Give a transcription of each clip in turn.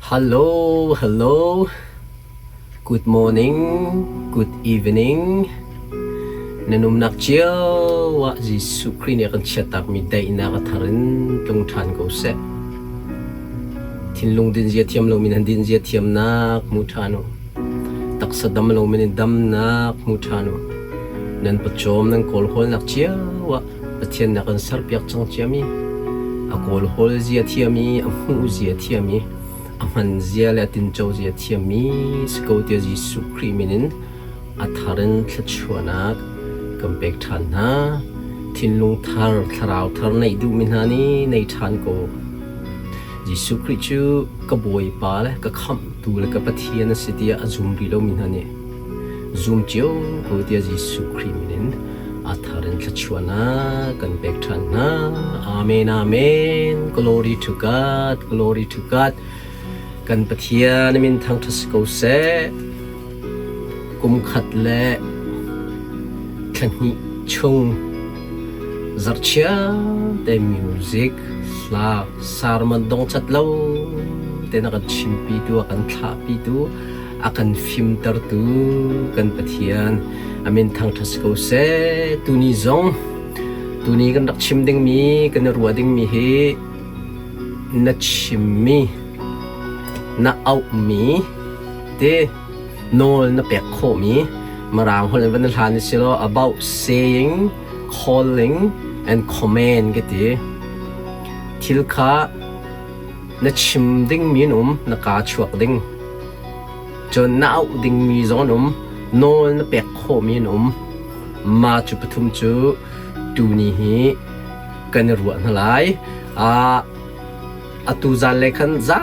Hello, hello. Good morning, good evening. Na numnak cio ah Jesuh Khrih nih a kan chiattakmi daihnak a thar in tlung ṭhan ko seh. Thinlung dinzia thiam lomi nan dinzia thiamnak hmu ṭhan u. Taksa dam lomi nih damnak hmu ṭhan u. Nan pawcawm nan kawlhawlnak cio ah Pathian nih a kan serpiak cang ciami, a kawlhawl zia thiam i a hmuh zia thiam i a hman zia le a tinco zia thiammi si ko tiah Jesuh Khrih min in a thar in thluachuahnak kan pek ṭhan hna. Thinlung thar, thlarau thar neih duhmi hna nih nei ṭhan ko. Jesuh Khrih cu ka Bawipa le ka Khamhtu le ka Pathian a si tiah a zum rih lomi hna nih Zum cio ko tiah Jesuh Khrih min in a thar in thluachuahnak kan pek ṭhan hna. Amen, amen. Glory to God, glory to God. Kan Pathian min thangṭhat si ko seh. Kum khat le thla hnih chung zarhchia te music hla sermon dongcat lo tein a kan chimpitu a kan thlahpitu a kan fimtertu kan Pathian a min thangṭhat si ko seh. Tuni zong tuni kan rak chim dingmi kan i ruah dingmi hi na chimmi na auhmi te nawl na pek khawhmi Mirang holh in van hlan si law about saying calling and command ka ti thil kha Na chim dingmi an um, na kaa chuak ding. Cun na auh dingmi zong an um, nawl na pek khawhmi an um. Mah cu pathum cu tuni hi kan i ruah hna lai. Uh, atu zan le khan za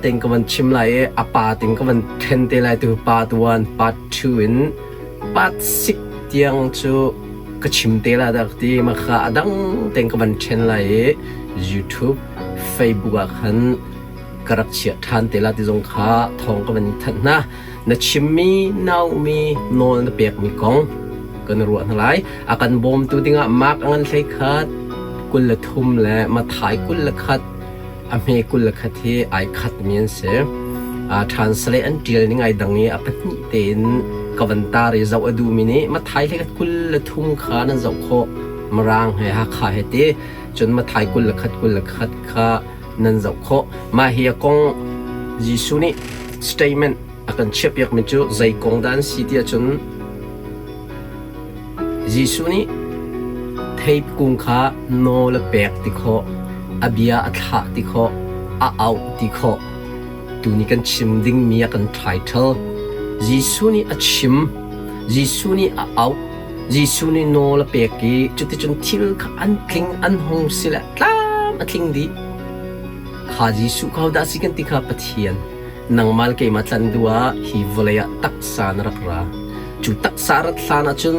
tein ka van chim lai i a pa ting ka van then te lai tu part 1, part 2 in part 6 tiang cu ka chim te la dak ti ma kha a dang tein ka van then lai i YouTube Facebook ah khan ka rak chiah ṭhan te la ti zong kha thawng ka van thanh hna. Na chimmi, naumi, nawl na pekmi kong kan ruah hna lai. A kan bawmtu dingah Mark a ngan hlei khat, 23 le Matthai 21, a hme 21 hi ai khatmi an si. Translate an ṭial ning ai dang i a pahnih tein ka van tar i zoh a duhmi nih Matthai hlei khat 23 kha nan zoh khawh. Mirang he Hakha he ti. Cun Matthai 21 21 kha nan zoh khawh. Mah hi a kong Jesuh nih statement a kan chiahpiakmi cu zei kong dah an si ti ahcun Jesuh nih theip kung kha nawl a pek ti khawh, a bia a thlah ti khawh, a auh ti khawh. Tuni kan chim dingmi a kan title. Jesuh nih a chim, Jesuh nih a auh, Jesuh nih nawl a pek i cuticun thil kha an tling an hung si le tlam a tling dih. Kha Jesuh kha hodah a si kan ti kha Pathian. Nangmah le keimah tlan duh ah hi vawlei ah taksa na rak ra. Cu taksa rat hlan ahcun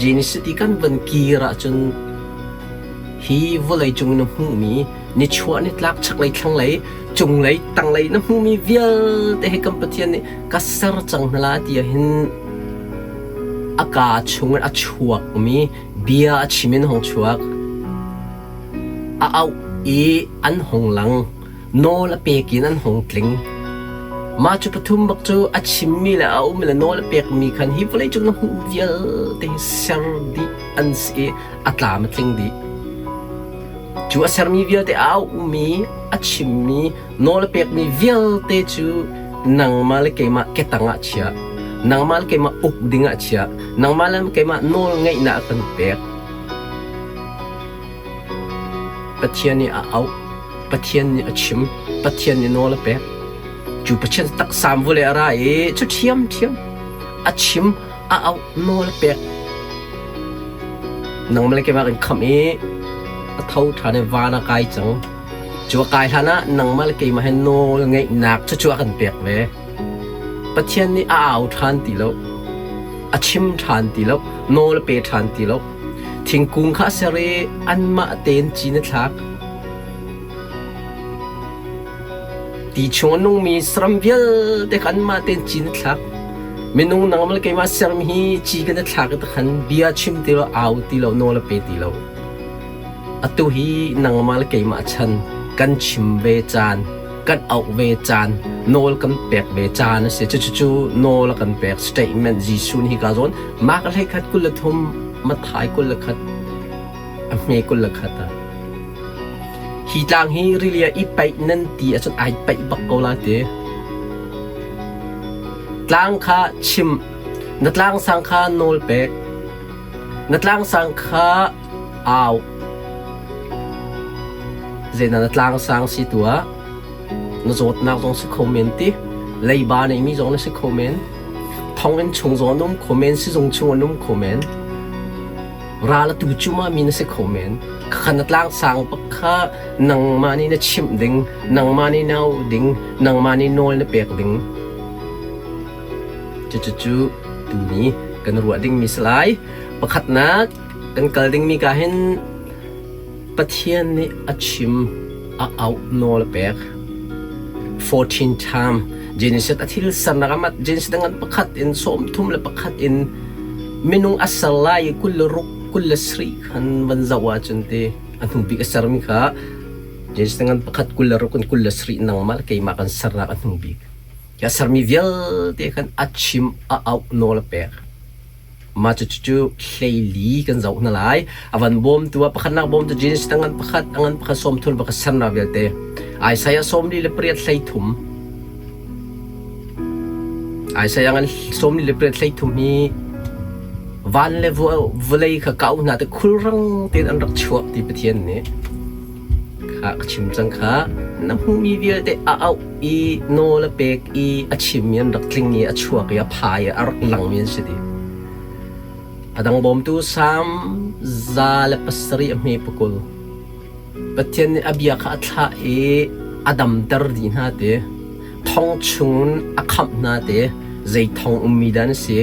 Genesis ti kan van kir ahcun hi vawlei cung na hmuhmi nichuah nitlak chaklei thlanglei cunglei tanglei na hmuhmi vialte hi kan Pathian nih ka ser cang hna la ti ahhin a kaa chungin a chuakmi bia a chim in hong chuak. A auh i an hung lang. Nawl a pek in an hung tling. Mah cu pathum bak cu a chimmi le a ummi le nawl a pekmi khan hi vawleicung na hmuh vialte hi ser dih an si i a tlam a tling dih. Cu a sermi vialte a auhmi, a chimmi, nawl a pekmi vialte cu nangmah le keimah ketang ah chia. Nangmah le keimah uk ding ah chia. Nangmah le keimah nawl ngeihnak a kan pek. Pathian nih a auh, Pathian nih a chim, Pathian nih nawl a pek. Cu Pathian taksam vawlei a ra i cu ṭhiamṭhiam a chim, a auh, nawl a pek. Nangmah le keimah kan khamh i a tho ṭhan i van a kai cang. Cu a kai hlan ah nangmah le keimah he nawl ngeihnak cucu a kan pek ve. Pathian nih a au ṭhan ti lo, a chim ṭhan ti lo, nawl a pe ṭhan ti lo. Thingkung kha a ser i anmah tein cin a thlak. Ti chung a nungmi saram vialte kha anmah tein cin a thlak. Minung nangmah le keimah sermi hi ci kan i thlak i takhan bia chim ti lo, au ti lo, nawl a pe ti lo. Atu hi nangmah le keimah chan kan chim ve caan. kan auh ve caan, nawl kan pek ve caan a si. Cucu nawl a kan pek statement Jesuh nih hika zawn Mark 21 23 Matthai 21 a hme 21 ah hi tlang hi rili ah i paih nan ti ahcun ai paih bak ko la ti. Tlang kha chim, na tlang sang kha nawl pek, na tlang sang kha au. Zeidah na tlang sang si tuah? Na zawtnak zong si kho men ti, leiba neimi zong na si kho men, thonginn chung zong an um kho men, sizung chung an um kho men. Ral a tu cuma mi na si kho men. Khakha na tlang sang bak kha nangmah nih na chimh ding, nangmah nih na auh ding, nangmah nih nawl na pek ding. Cucucu tuni kan ruah dingmi si lai. Pakhatnak kan kal dingmi ka hin Pathian nih a chim, a auh nawl a pek. 14 time Genesis a thil sernak amat Genesis ngan pakhat in 31 in minung a ser lai i 26 27 khan van zoh ahcun ti a hnu bik a sermi kha Genesis ngan pakhat 26 in 27 nangmah le keimah kan sernak a hnu bik. A sermi vialte khan a chim a auh nawl a pek. Mah cucu hleili kan zoh hna lai. A van bawmtu ah pakhatnak bawmtu Genesis a ngan pakhat, a ngan pakhat sawmthum pakhat sernak vialte. Isaiah 48 33. Isaiah ngan 48 33 hi van le vawlei kha kau hna te khulrang tein an rak chuak ti Pathian nih. Kha ka chim cang kha na hmuhmi vialte a auh i nawl a pek i a chimmi an rak tling i a chuak i a pha i a rak langmi an si dih. A dang bawmtu Salm 107 a hme pakul. Pathian nih a bia kha a thlah i a damter dih hna ti. Thong chungin a khamh hna ti. Zei thong ummi dah an si?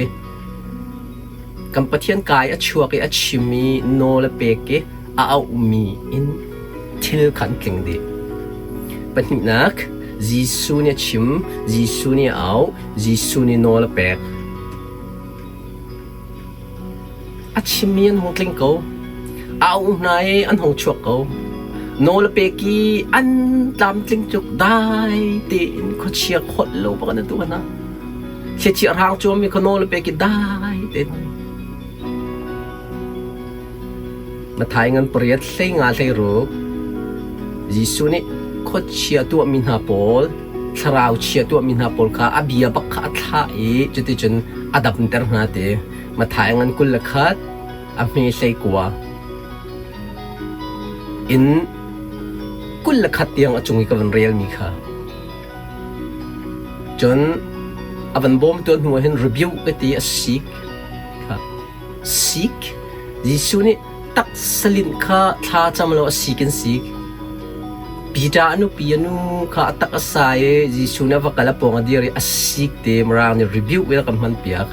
Kan Pathian kai a chuak i a chim i nawl a pek i a auhmi in thil kha an tling dih. Pahnihnak, Jesuh nih a chim, Jesuh nih a auh, Jesuh nih nawl a pek. A chimmi an hung tling ko. A auh hna i an hung chuak ko. Nawl a pek i an tlamtling tuk dai tein khuachia kholh lo bak in a tuah hna. Thlichia hrang cuami kha nawl a pek i dai tein Matthai ngan pariat hlei nga hlei ruk Jesuh nih khuachia tuahmi hna pawl thlarau chia tuahmi hna pawl kha a bia bak kha a thlah i cuticun a damter hna ti Matthai ngan 21 a hme hlei kua in 21 tiang a cung i ka van relmi kha Cun a van bawmtu hnu ah hin rebuke ka ti a sik kha sik Jesuh nih taksalinh kha thla cam lo a sik in sik. Peter a nupi a nu kha a tak a sa i Jesuh nih a va kal a pawng a dir i a sik te Mirang nih rebuke in a kan hman piak.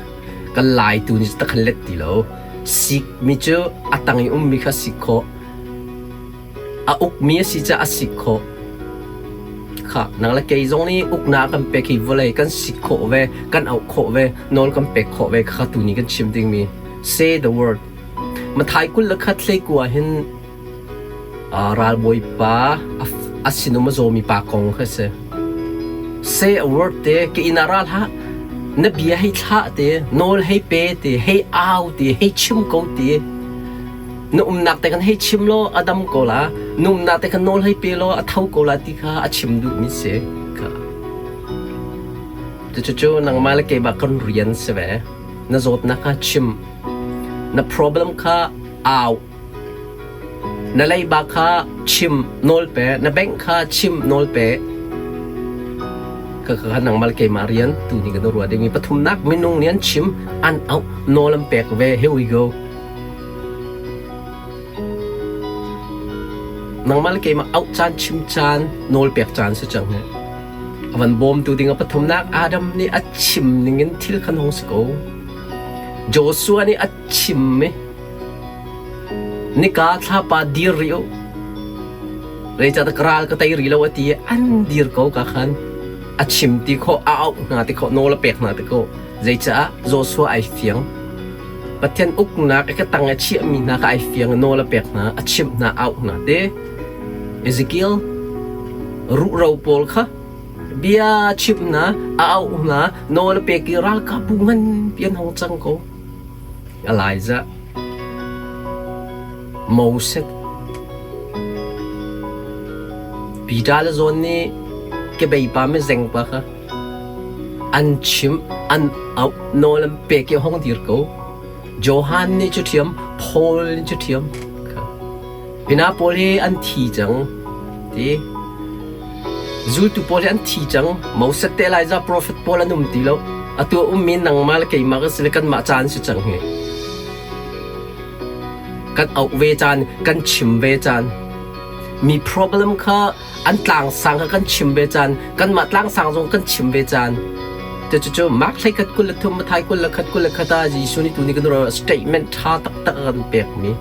Kan lai tu nih tak kan let ti lo. Sik mi cu a tang i ummi kha sik khawh. A ukmi a si caah a sik khawh. Khah, nang le kei zong nih uknak kan pek hi vawlei kan sik khawh ve, kan auh khawh ve, nawl kan pek khawh ve kha tuni kan chim dingmi. Say the word. Mathai 21 hlei kua hin ralbawipa a sinum a zawmi pa kong kha si. Say a word te ke inn ah ral hlah. Na bia hei thlah te, nawl hei pe te, hei au te, hei chim ko te. Na umnak te kan hei chim law a dam ko la, na umnak te khan nawl hei pe law a tho ko la ti kha a chim duhmi si. Kha. Cucu nangmah le keimah kan rian si ve. Na zawtnak kha chim. Na problem kha au. Na leiba kha chim nawl pe. Na bank kha chim nawl pe. Ka kha nangmah le keimah rian tu ni kan ruah dingmi pathumnak minung nih an chim an auh nawl an pek ve. Here we go. Nangmah le keimah auh caan, chim caan, nawlpek caan si cang hi. A van bawmtu ding a pathumnak Adam nih a chim ningin thil khan hung si ko. Joshua nih a chim i nika thlapa dir rih u. Zeicahtiah ka ral ka tei rih lo a ti i an dir ko ka khan. A chim ti khawh, a auh hna ti khawh, nawl a pek hna ti khawh. Zeicah Joshua ai fiang. Pathian uknak i ka tang i a chiahmi hna kha ai fiang i nawl a pek hna, a chimh hna, a auh hna ti. Ezekiel ruhro pawl kha. bia chimh hna, a auh hna, nawl a pek i ralkapbu nganpi an hung cang ko. Elijah, Moses, Peter le John nih kebei pa mizeng pa kha an chimh, an auh, nawl an pek i a hung dir ko. Johan nih cu ṭhiam, Paul nih cu ṭhiam. Hina pawl hi an thi cang ti. Zultu pawl hi an thi cang. Moses te Elijah profet pawl an um ti lo. Atu a ummi nangmah le keimah kan si le kanmah caan si cang hi. Kan auh ve caan, kan chim ve caan. Mi problem kha an tlangsang kha kan chim ve caan, kanmah tlangsang zong kan chim ve caan. Te cu cu Mark 13 23 Matthai 21 21 ah Jesuh nih tuni kan statement ṭha taktak a kan pekmi.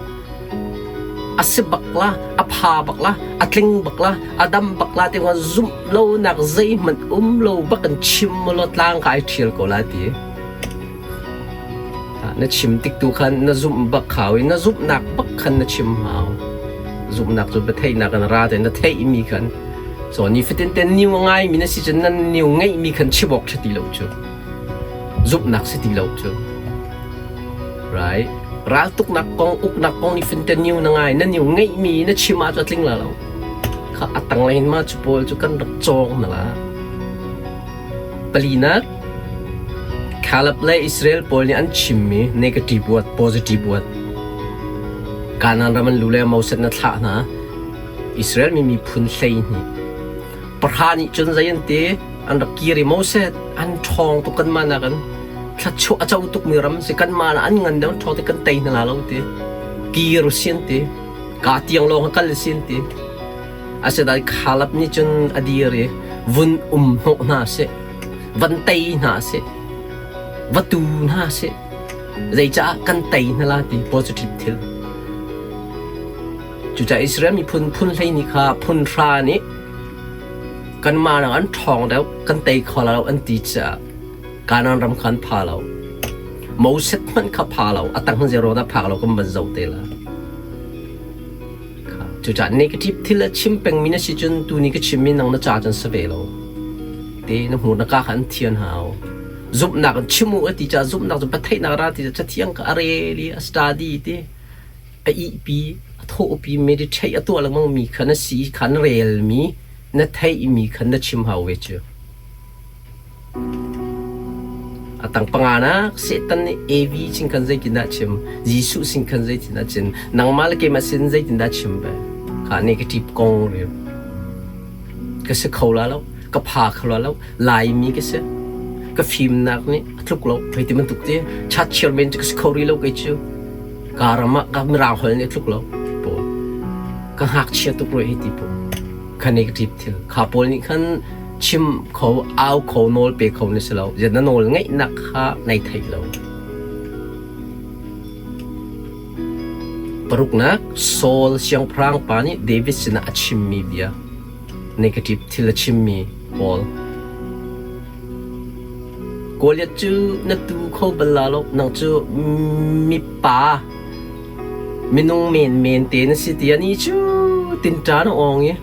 A si bak la, a pha bak la, a tling bak la, a dam bak la ti zumh lonak zeihmanh um lo bak in chim law tlang ka ai ṭhial ko la ti. Na chim tik tu khan na zumh bak hau i na zumhnak bak khan na chim hau. Zumhnak cu biatheihnak in ra te na theihmi khan so nifatin te niu a ngaimi na si cun nan niu ngeihmi khan chim awk ṭha ti lo cu. Zumhnak si ti lo cu. Right? Raltuknak kong, uknak kong nifatin te niu na ngai, na niu ngeihmi na chim ah cu a tling la lo. Kha a tanglei in ma cu pawl cu kan rak cawng na la. Palinak, Caleb le Israel pawl nih an chimmi negative word, positive word. Kanaan ram an lu le Moses na thlah hna. Israel mi miphun 12. Pahra nih cun zei an ti? An rak kir i Moses an ṭhawng tuk kanmah nakin thluachuah a co tukmi ram si kanmah an ngan deuh an ṭhawng ti kan tei hna la lo ti. Kir u si an ti. Ka tiang lawng kal si an ti. Asinain Caleb nih cun a dir i vun um hnawh hna seh, van tei hna seh, va tu hna seh, zeicah kan tei hna la ti positive thil. Cucaah Israel miphun phun 12 kha phun hra nih kanmah nak an ṭhawng deuh, kan tei kho la lo an ti caah Kanaan ram kha an pha lo. Moses hmanh kha pha lo, a tang zero dah phak lo kan van zoh te la. Cucaah negative thil a chim pengmi na si cun tuni ka chimmi nang na ca cun si ve lo. Te na hmur na ka kha an thian hau. Zumhnak in chim u a ti caah zumhnak cu patheihnak ra ti cathiang ka a rel i a study ti a ihpi a thawhpi meditate a tuah lengmang mi kha na si kha na relmi na theihmi kha na chim hau ve cu. A tang panganak Satan nih Evi sin khan zeitindah a chim? Jesuh sin khan zeitindah a chim? Nangmah le keimah sin zeitindah a chim ve? Kha negative kong riu. Ka si kho la lo, ka pha kho la lo, Laimi ka si. Ka fimnak nih a tluk lo. Hei ti bantuk ti chat chairman cu ka si kho rih lo kei cu. Ka ram ah ka mirang holh nih a tluk lo. Pawl. Ka ngakchia tuk rua hei ti pawl. Kha negative thil. Kha pawl nih khan chim kho, au kho, nawl pe kho na si lo. Na nawl ngeihnak kha nai theih lo. Paruknak, Saul siangpahrang pa nih David sinah a chimmi bia, negative thil a chimmi pawl. Goliath cu na tu kho bal la lo, nang cu mipa minung menmen te na si ti ani cu tinṭa na awng i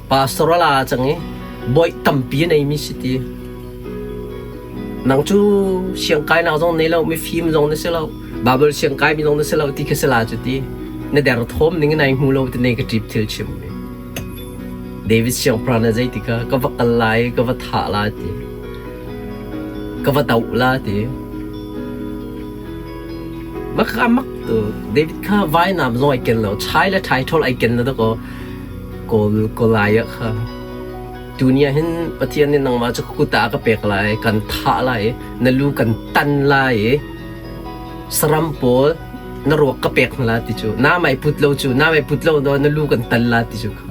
Pastor a la cang i bawi tampi a neimi si ti. Nang cu siangkainak zong nei lo, mifim zong na si lo, Bible siangkaimi zong na si lo ti kha si la cu ti. Na derthawm ning in ai hmu lo ti negative thil chim mi. David siangpahrang na zei ti kha ka va kal lai, ka va thah la ti. Ka va doh la ti. Mak ka mak tu David kha vainam zong ai ken lo, chai le thai thol ai ken lo dakaw. Kawl Goliath kha tuni ah hin Pathian nih nangmah cu kut ah a ka pek lai, kan thah lai i na lu kan tan lai i saram pawl na ruak ka pek hna lai ti cu na mei put lo cu na mei put lo na lu kan tan la ti cu kha.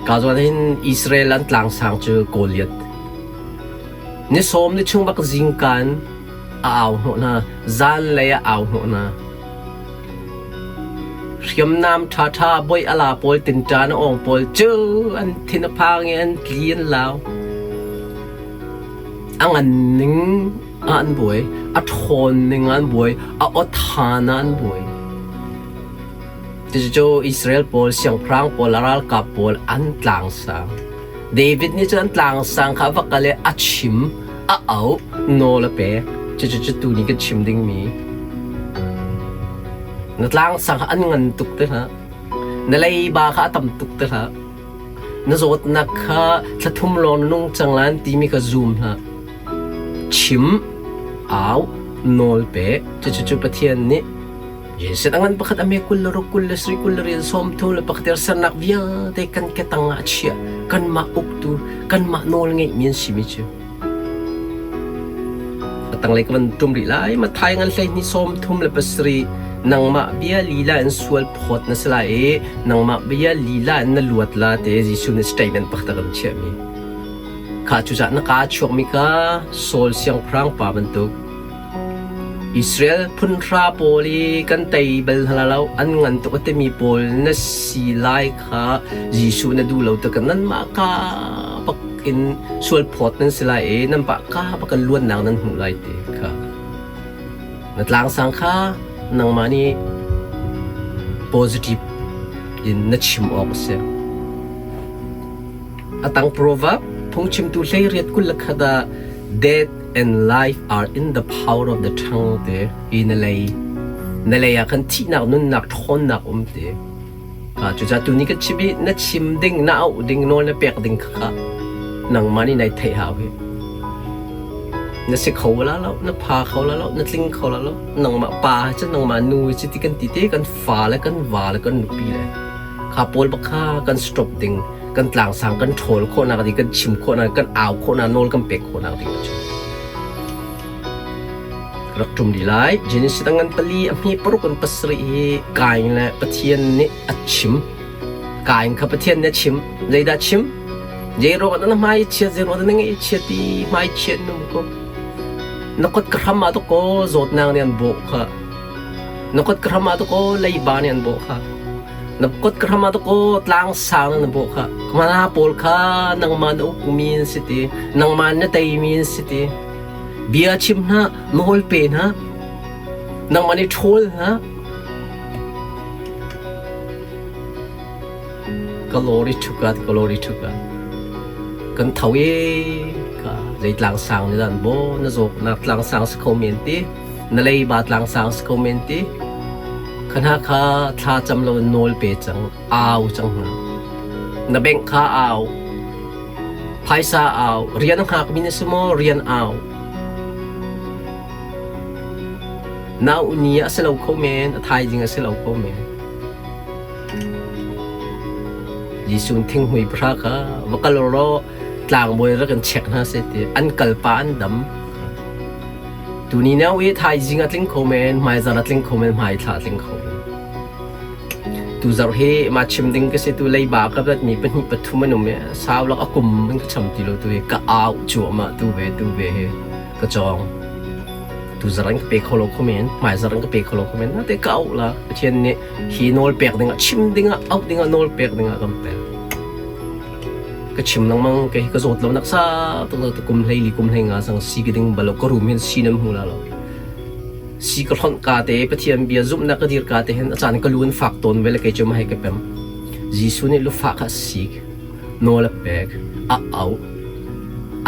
Ka zawn hin Israel an tlangsang cu Goliath. Ni sawm ni chung bak zingkaan a au hnawh hna, zanlei a au hnawh hna. Hriamnam ṭhaṭha boih a la pawl tinṭan a awng pawl cu an thin a phang i an tli an lau. A ngan ning ah an buai, a ṭhawn ning ah an buai, a aw than ah an buai. Cucu Israel pawl siangpahrang pawl ralkap pawl an tlangsang. David nih cun an tlangsang kha a va kal i a chim, a auh, nawl a pek. Cucu tu ni kan chim dingmi. Na tlangsang kha an ngan tuk te hlah. Na leiba kha a tam tuk te hlah. Na zawtnak kha thla thum lawng na nung cang lai timi kha zum hlah. Chim, au, nawl pe. Cucu cu Pathian nih Jesuh a ngan pakhat a me 20 le ruk 20 le sarih 20 le rian 30 le pakhat sernak vialte kan ke tang ah a chiah. Kanmah uktu, kanmah nawl ngeihmi an simi cu. A tanglei ka van ṭum rih lai. Matthai ngan 12 37 nangmah bia lila in sual phawt na si lai i nangmah bia lila in na luat la te Jesuh nih statement pakhat a kan chiahmi. Kha cucaah na kaa chuakmi kha Saul siangpahrang pa bantuk Israel phunhra pawl i kan tei bal hna lo an ngan tuk a timi pawl na si lai kha Jesuh na duh lo tik nanmah ka bak in sual phawt nan si lai i nanmah ka bak in luatnak nan hmuh lai ti kha na tlangsang kha nangmah nih positive in na chim awk a si. A tang proverb phungchimtu 18 21 ah death and life are in the power of the tongue te i na lei na lei ah khan thihnak nunnak ṭhawnnak um te. Cucaah tuni ka chim i na chim ding na auh ding nawl na pek ding kha nangmah nih nai theih hau hi. Na si kho la lo, na pha kho la lo, na tling kho la lo. Nangmah pa cu nangmah nu cu ti kan ti te kan fa le kan va le kan nupi le kha pawl bak kha kan stop ding kan tlangsang kan ṭhawl khawhnak ding kan chim khawhnak kan au khawhnak nawl kan pek khawhnak ding a rak ṭum dih lai. Genesis a ngan pali a hme paruk in pasarih hi Kain le Pathian nih a chim. Kain kha Pathian nih a chim. Zeidah a chim? Zeiruang ah na hmai chiat, zeiruang ah na ngeih chiat i hmai chiat num ko. Na kut ka hram ah dakaw zawtnak nih an bawh kha. Na kut ka hram ah dakaw leiba nih an bawh kha. Na kut ka hram ah dakaw tlang sang na bawh kha. Mana pawl kha nangmah na ukmi an si ti, nangmah na teimi an si ti. Bia chim hna, nawl pe hna, nangmah nih ṭhawl hna. Glory to God, glory to God. Kan tho i ka zei tlang sang nih dah bo na zawknak tlang sang si kho men ti, na leiba tlang sang si kho men ti. Khana kha thla cam lo in nawl pe cang, au cang hna. Na bank kha au, Phaisa au, rian a hngakmi na si maw? Rian au. Nau ni a si lo kho men, a thaizing a si lo kho men. Jesuh thinghmui pahra kha va kal law tlangbawi rak in check hna seh ti an kal pa an dam. Tuni nau i thaizing a tling kho men, hmaizar a tling kho men, hmaithla a tling kho men. Tuzarh hi mah chim ding ka si tu leiba ka rat mi pahnih pathum an um i sau lak a kum in ka cham ti lo tu hi ka au cuahmah tu ve tu ve hi ka cawng. Tuzarh an ka pe kho lo kho men, hmaizarh an ka pe kho lo kho men, nate ka auh la. Pathian nih hi nawl pek dingah chim dingah auh dingah nawl pek dingah kan pek. Ka chim lengmang kei ka zawt lo nak sa tuk kum hlei li kum hlei nga sang si ka ding balo ka rum hin si nan hmu la lo. Si ka hlonh ka te Pathian bia zumhnak ka dir ka te hin a caan ka lu in fak tawn ve le kei cu ma hei ka pem. Jesuh nih lufah kha a sik, nawl a pek, a auh,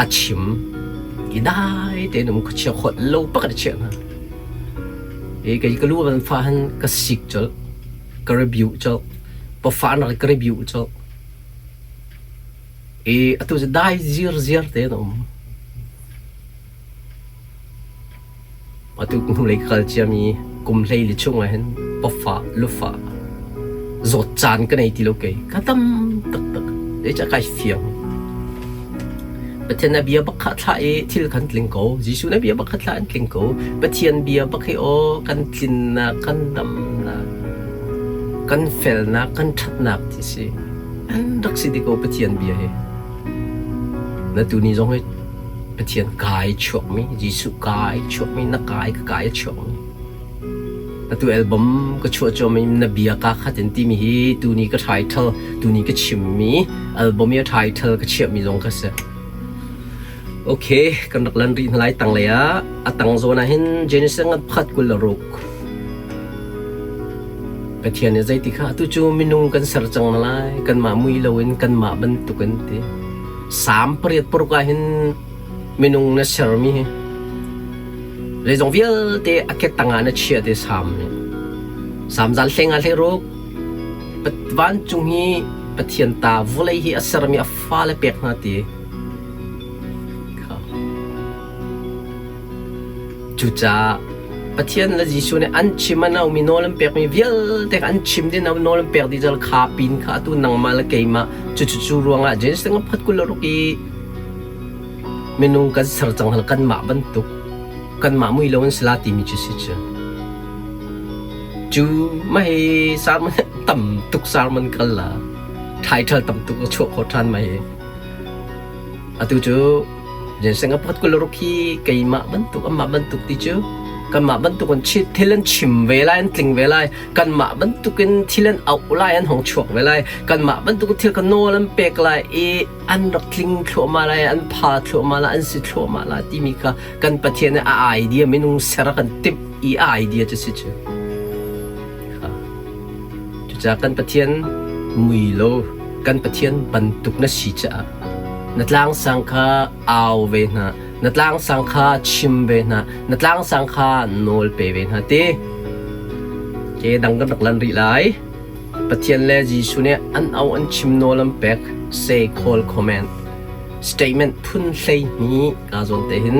a chim i dai tein um khuachia khawt lo pakhat a chiah hna. I kei ka lu van fah hin ka sik colh, ka rebuke colh, pawfahnak ka rebuke colh. I atu cu dai zirziar tein a um. Atu hnulei ka kal ciami kum 14 chung ah hin pawfah, lufah, zawt caan ka nei ti lo kei. Ka tam taktak. Zeicah kai fiang. Pathian na bia bak kha thlah i thil kan tling ko. Jesuh na bia bak kha thlah an tling ko. Pathian bia bak hi aw kan tlinnak, kan damnak, kan felnak, kan ṭhatnak ti si. An rak si ti ko Pathian bia hi. Na tuni zong hi Pathian kai chuakmi, Jesuh kai chuakmi, na kai ka kai a chuakmi. Atu album ka chuah cuahmi na bia ka khat in timi hi tuni ka title, tuni ka chimmi album i a title ka chiahmi zong kha si. Okay, kan rak lan rih hna lai tanglei ah. A tang zawn ah hin Genesis ngan pakhat 26. Pathian nih zeiti kha atu cu minung kan ser cang na lai, kanmah mui loin kanmah bantukin ti. Salm 86 ah hin minung na sermi hi zeizong vialte a ke tangah na chiah ti Salm nih. Salm zal hleng ah 16 vancung hi Pathian ta vawlei hi a sermi a fale pek hna ti. Cucaah Pathian le Jesuh nih an chim an aumi nawl an pekmi vialte kha an chim dih nawl an pek dih cal kha pin kha atu nangmah le keimah cucu cu ruangah Genesis nga phat 26 i minung kan ser cang hal kanmah bantuk kanmah mui lo an si la timi cu si cu. Cu mah hi sermon tam tuk sermon kal la title tam tuk a chuah khawh ṭhan mah hi. Atu cu Ginseng a pot 26 hi keimah bantuk amah bantuk ti cu kanmah bantuk in thil an chim ve lai an tling ve lai kanmah bantuk in thil an auh lai an hong chuak ve lai kanmah bantuk in thil ka nawl an pek lai i an rak tling thluahmah lai an pha thluahmah lai an si thluahmah lai timi kha kan Pathian nih a idea minung ser a kan timh i a idea cu si cu. Cucaah kan Pathian mui lo kan Pathian bantuk na si caah na tlangsang kha au ve hna, na tlangsang kha chim ve hna, na tlangsang kha nawl pe ve hna ti. Ke dang kan rak lan rih lai. Pathian le Jesuh nih an au an chim nawl an pek say call comment statement phun 12 ka zawn te hin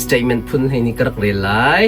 statement phun 12 ka rak rel lai.